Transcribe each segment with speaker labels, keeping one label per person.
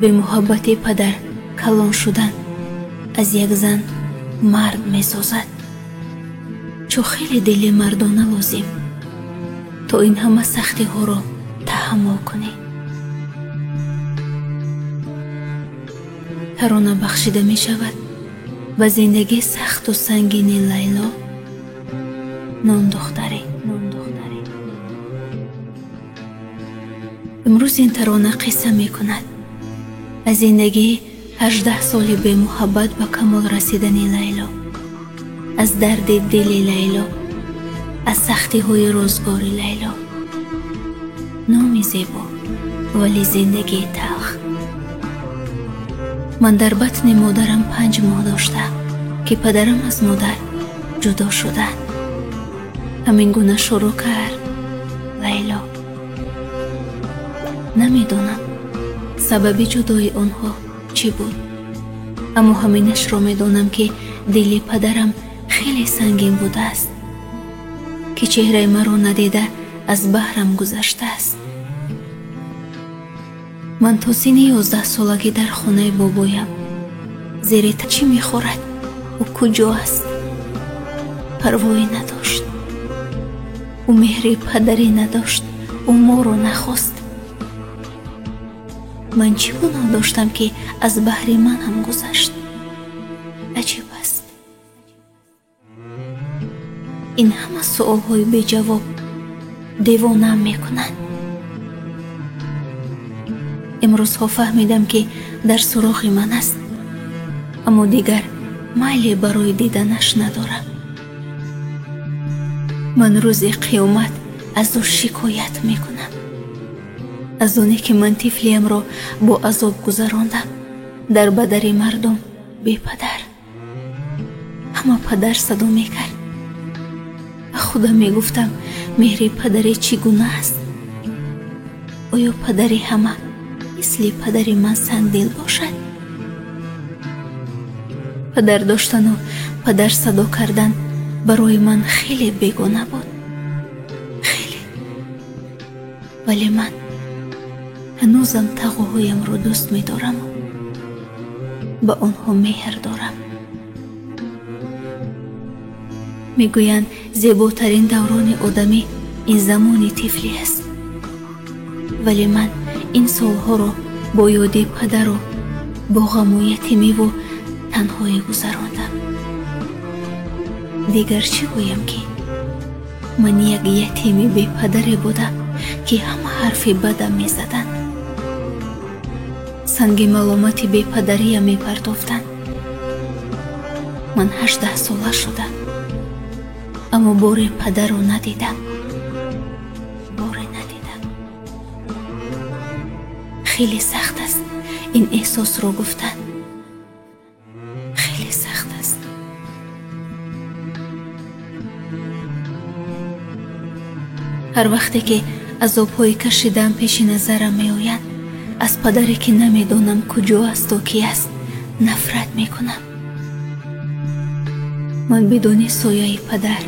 Speaker 1: Бемуҳаббати падар калон шудан аз як зан мард месозад. Чо хеле дили мардона лозим, то ин ҳама сахтиҳоро таҳаммул кунӣ. Тарона бахшида мешавад ба зиндагии сахту сангини Лайло, нондухтарӣ. Имрӯз ин тарона қисса мекунад аз зиндагии 18 соли бемуҳаббат ба камол расидани Лайло, аз дарди дили Лайло, аз сахтиҳои рӯзгори Лайло. Номи зебо, вале зиндагии талх. Ман дар батни модарам 5 моҳ дошта, ки падарам аз модар ҷудо шуданд. Ҳамин гуна шурӯъ кард Лайло. Намедонам сабаби ҷудои онҳо чӣ буд, аммо ҳаминашро медонам, ки дили падарам хеле сангин будааст, ки чеҳраи маро надида аз баҳрам гузаштааст. Ман то синни 11 солагӣ дар хонаи бобоям. Зери чӣ мехӯрад, ӯ куҷо аст, парвоӣ надошт. Ӯ меҳри падарӣ надошт, ӯ моро нахост. Ман чӣ гуноҳ доштам, ки аз баҳри ман ҳам гузашт? Аҷиб аст. Ин ҳама суолҳои беҷавоб девонаам мекунанд. Имрӯзҳо фаҳмидам, ки дар суроғи ман аст, аммо дигар майле барои диданаш надорам. Ман рӯзи қиёмат аз ӯ шикоят мекунам, аз оне ки ман тифлиямро бо азоб гузарондам, дар бадари мардум бепадар. Ҳама падар садо мекард. Ба худам мегуфтам, меҳри падаре чӣ гуна аст? Оё падари ҳама мисли падари ман сангдил бошад? Падар доштану падар садо кардан барои ман хеле бегона буд. Хеле. Вале ман ҳанӯзам тағоҳоямро дӯст медораму ба онҳо меҳр дорам. Мегӯянд, зеботарин даврони одамӣ ин замони тифлӣ аст. Вале ман ин солҳоро бо ёди падару бо ғаму ятимиву танҳоӣ гузарондам. Дигар чӣ гӯям, ки ман як ятими бепадаре будам, ки ҳама ҳарфи бадам мезаданд. Санги маломати бепадариям мепартофтанд. Ман 18 сола шудам, аммо боре падарро надидам. Боре надидам. Хеле сахт аст ин эҳсосро гуфтан. Хеле сахт аст. Ҳар вақте ки азобҳои кашидаам пеши назарам меоянд, аз падаре ки намедонам куҷо асту ки аст, нафрат мекунам. Ман бидуни сояи падар,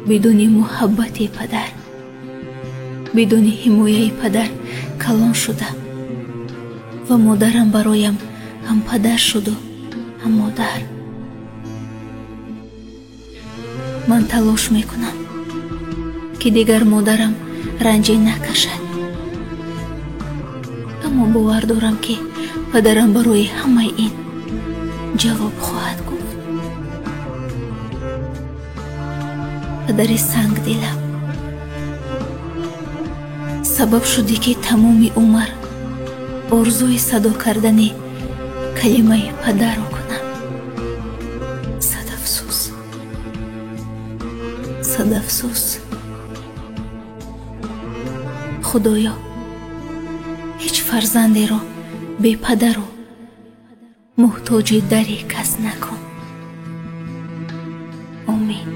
Speaker 1: бидуни муҳаббати падар, бидуни ҳимояи падар калон шудам ва модарам бароям ҳам падар шуду ҳам модар. Ман талош мекунам, ки дигар модарам ранҷе накашад, аммо бовар дорам, ки падарам барои ҳамаи ин ҷавоб хоҳад гуфт. Падари сангдилам сабаб шудӣ, ки тамоми умр орзуи садо кардани калимаи падарро кунам. Сад афсӯс, сад афсӯс. Худоё, ҳеҷ фарзандеро бепадару муҳтоҷи дари кас накун. Омин.